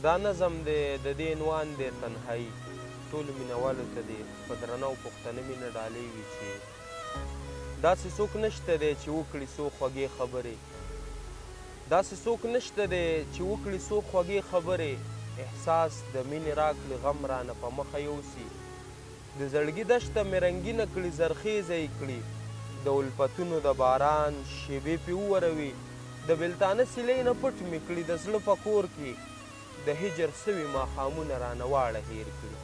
دا نظم دی، د دې عنوان دی تنهايي. ټولو مینه والو ته دې په درنه او پښتنه مینه ډالۍ وي چې داسې څوک نشته دی چې وکړي څو خوږې خبرې، داسې څوک نشته دی چې وکړي څو خوږې خبرې، احساس د مینې راکړي غم رانه په مخه یوسي، د زړګي دشته مې رنګینه کړي زرخیزه یې کړي، د الفتونو د باران شیبې پې ووروي، د بیلتانه سیلۍ نه پټ مې کړي د زړه په کور کې د هجر سوي ماښامونه رانه واړه هیر کړي.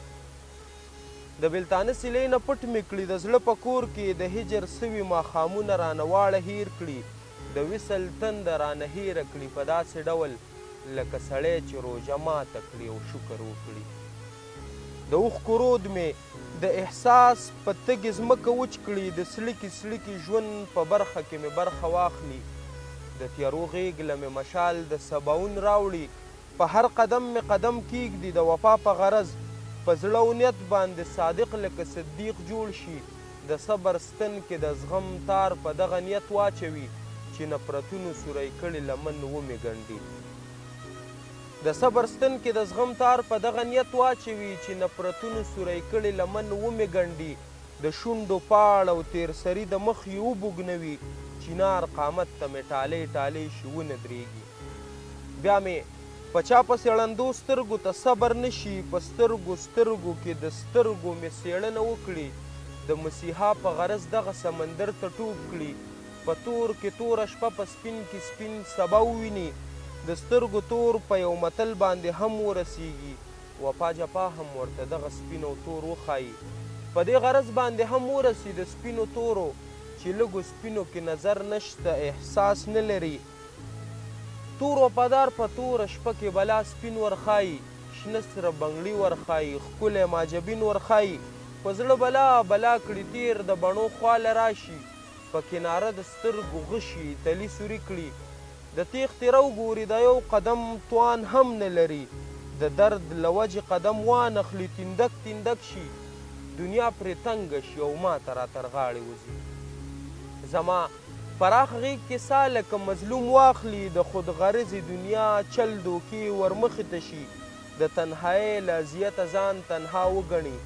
د بیلتانه سیلۍ نه پټ مې کړي د زړه په کور کې د هجر سوي ماښامونه رانه واړه هیر کړي، د وصل تنده رانه هیره کړي په داسې ډول لکه سړی چې روژه ماته کړي او شکر وکړي. د اوښکو رود مې د احساس په تږې ځمکه وچ کړي، د څړیکي څړیکي ژوند په برخه کې مې برخه واخلي، د تیارو غېږ له مې مشال د سباوون راوړي، په هر قدم مې قدم کېږدي د وفا په غرض، په زړه او نیت باندې صادق لکه صدیق جوړ شي، د صبر ستن کې د زغم تار په دغه نیت واچوي، چې نفرتونو سوری کړې لمن ومې ګنډي. د صبر ستن کې د زغم تار په دغه نیت واچوي چې نفرتونو سوری کړې لمن ومې ګنډي، د شونډو پاړ او تېرسري د مخ یې وبوږنوي، چینار قامت ته مې ټالۍ ټالۍ شي ونه درېږي. بیا مې په چا پسې ړندو سترګو ته صبر نه شي، په سترګو سترګو کې د سترګو مې څېړنه وکړي، د مسیحا په غرض دغه سمندر ته ټوپ کړي، په تور کې توره شپه په سپین کې سپین سبا وویني، د سترګو تور په یو متل باندې هم ورسیږي، وفا جفا هم ورته دغه سپین او تور وښايي، په دې غرض باندې هم ورسي، د سپینو تورو چې لږو سپینو کې نظر نشته احساس نه لري، تور وفادار په توره شپه کې بلا سپین ورښايي، شنه سره بنګړي ورښايي، ښکلی ماجبین ورښايي، په زړه بلا بلا کړي تیر د بڼو خواله راشي، په کناره د سترګو غشي تلي سوري کړي، د تېښتې رو ګوري د یو قدم توان هم نه لري، د درد له وجې قدم وانخلي تیندک تیندک شي، دنیا پرې تنګه شي او ماته را تر غاړې وځي. زما پراخه غېږ کې ساه لکه مظلوم واخلي، د خود غرضې دنیا چل دوکې ورمخې ته شي، د تنهایۍ له اذیته ځان تنها وګڼي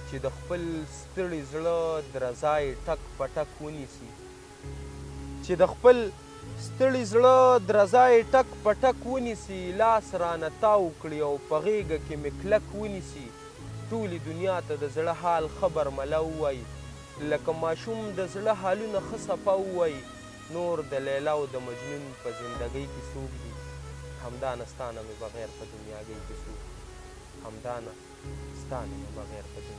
چې د خپل ستړي زړه درزا یې ټک په ټک ونیسي. چې د خپل ستړي زړه درزا یې ټک په ټک ونیسي، لاس رانه تاو کړي او په غېږه کې مې کلک ونیسي، ټولې دنیا ته د زړه حال ښه برملا ووايي، لکه ماشوم د زړه حالونه ښه صفا ووايي، نور د لیلا او د مجنون په زندګۍ کې څوک دي، همدا نه ستا نه مې بغیر په دنیاګۍ کې څوک دي، همدا نه ستا نه مې بغیر په دنیاګۍ.